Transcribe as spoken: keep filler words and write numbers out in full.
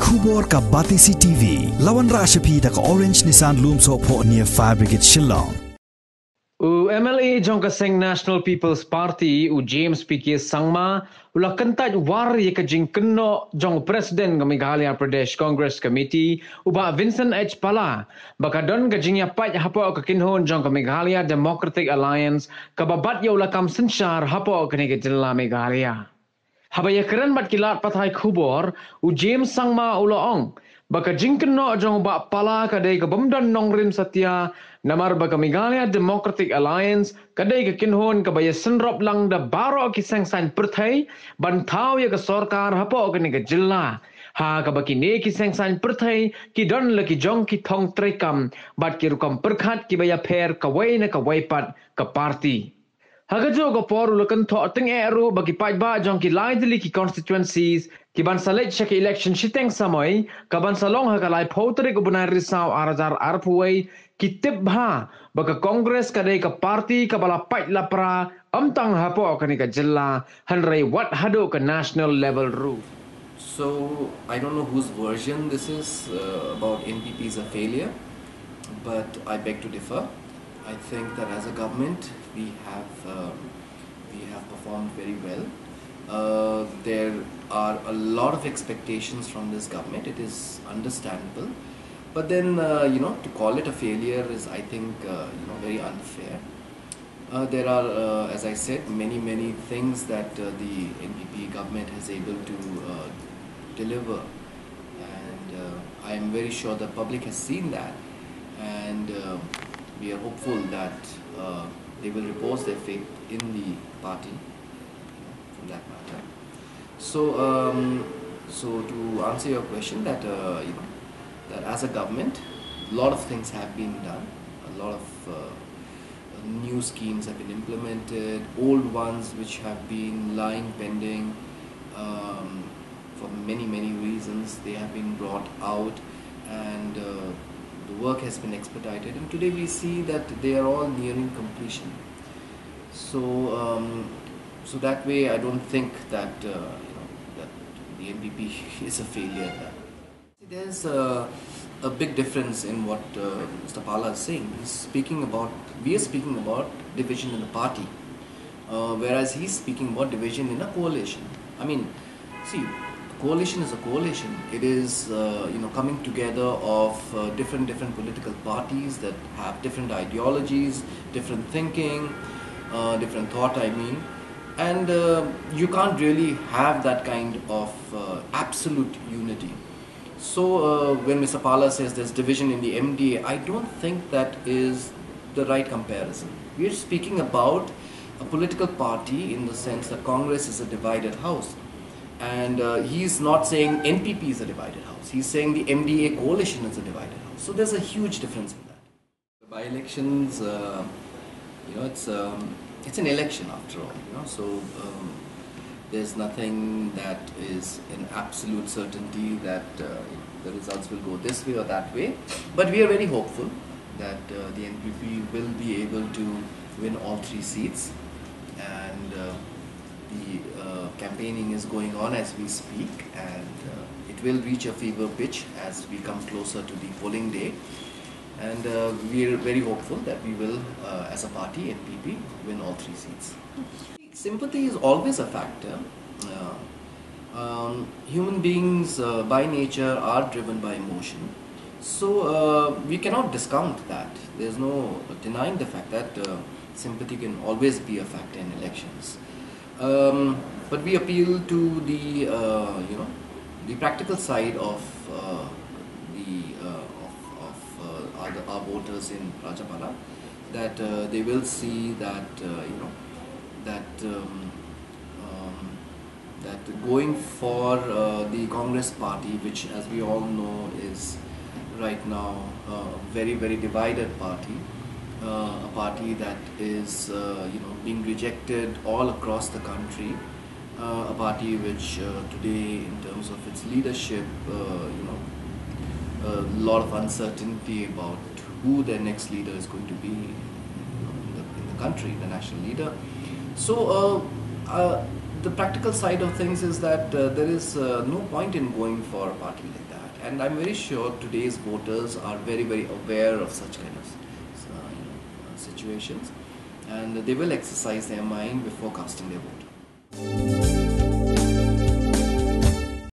Khubor ka Batesi T V, la wanrah sha phi da ka Orange Nissan Lumsohphoh near Fire Brigade Shillong. U M L A jong ka seng National People's Party, u James P K Sangma, u la kyntait war ïa ka jingkynnoh jong u President ka Meghalaya Pradesh Congress Committee, u Bah Vincent H Pala, ba ka don ka jingïapait hapoh ka kynhun jong ka Meghalaya Democratic Alliance, kaba bat ïa u lakam synshar hapoh kane ka jylla Meghalaya. Haba ïakren bad ki lad pathai khubor, u James Sangma u la ong ba ka jingkynnoh jong u Bah Pala ka dei ka bym don nongrim satia, namar ba ka Meghalaya Democratic Alliance ka dei ka kynhun kaba ïasynrop lang da baroh ki seng saiñ pyrthei ban thaw ïa ka sorkar hapoh kane ka jylla. Ha kaba kine ki seng saiñ pyrthei ki don la ki jong ki thong treikam bad ki rukom pyrkhat kiba ïapher kawei na kawei pat ka party. Ha kajuh ka por u la kynthoh tyngeh ruh ba ki paidbah jong ki lai tylli ki constituencies ki ban sa leit sha ki election shiteng samoi, ka ban sa long ha ka laiphew tarik u bnai Risaw ar hajar arphew wei, ki tip bha ba ka Congress ka dei ka party kaba la pait la pra ym tang hapoh kane ka jylla, hynrei wat haduh ka national level ruh. So I don't know whose version this is uh, about N P P is a failure, but I beg to differ. I think that as a government, we have um, we have performed very well. Uh, there are a lot of expectations from this government. It is understandable, but then uh, you know, to call it a failure is, I think, uh, you know, very unfair. Uh, there are, uh, as I said, many, many things that uh, the N P P government has able to uh, deliver, and uh, I am very sure the public has seen that, and uh, we are hopeful that uh, they will repose their faith in the party, you know, for that matter. So, um, so to answer your question, that uh, you know, that as a government, a lot of things have been done, a lot of uh, new schemes have been implemented, old ones which have been lying pending um, for many, many reasons, they have been brought out, and uh, the work has been expedited. And today we see that they are all nearing completion. So, um, so that way, I don't think that uh, you know that the N P P is a failure. There's a, a big difference in what uh, Mister Pala is saying. He's speaking about, we are speaking about division in the party, uh, whereas he's speaking about division in a coalition. I mean, see, coalition is a coalition. It is, uh, you know, coming together of uh, different different political parties that have different ideologies, different thinking, uh, different thought. I mean, and uh, you can't really have that kind of uh, absolute unity. So uh, when Mister Pala says there's division in the M D A, I don't think that is the right comparison. We're speaking about a political party in the sense that Congress is a divided house. And uh, he's not saying N P P is a divided house. He's saying the M D A coalition is a divided house. So there's a huge difference in that. By elections, uh, you know, it's um, it's an election after all. You know, so um, there's nothing that is an absolute certainty that uh, you know, the results will go this way or that way. But we are very hopeful that uh, the N P P will be able to win all three seats, and uh, the uh, campaigning is going on as we speak, and uh, it will reach a fever pitch as we come closer to the polling day. And uh, we're very hopeful that we will, uh, as a party, N P P, win all three seats. Sympathy is always a factor. Uh, um, human beings, uh, by nature, are driven by emotion. So uh, we cannot discount that. There's no denying the fact that uh, sympathy can always be a factor in elections. Um, but we appeal to the, uh, you know, the practical side of uh, the uh, of, of uh, our, our voters in Rajapara, that uh, they will see that uh, you know that um, um, that going for uh, the Congress party, which, as we all know, is right now uh, a very, very divided party, uh, a party that is uh, you know, being rejected all across the country, uh, a party which uh, today, in terms of its leadership, uh, you know, a lot of uncertainty about who their next leader is going to be, you know, in, the, in the country, the national leader. So uh, uh, The practical side of things is that uh, there is uh, no point in going for a party like that. And I'm very sure today's voters are very, very aware of such kind of uh, you know, uh, situations. And they will exercise their mind before casting their vote.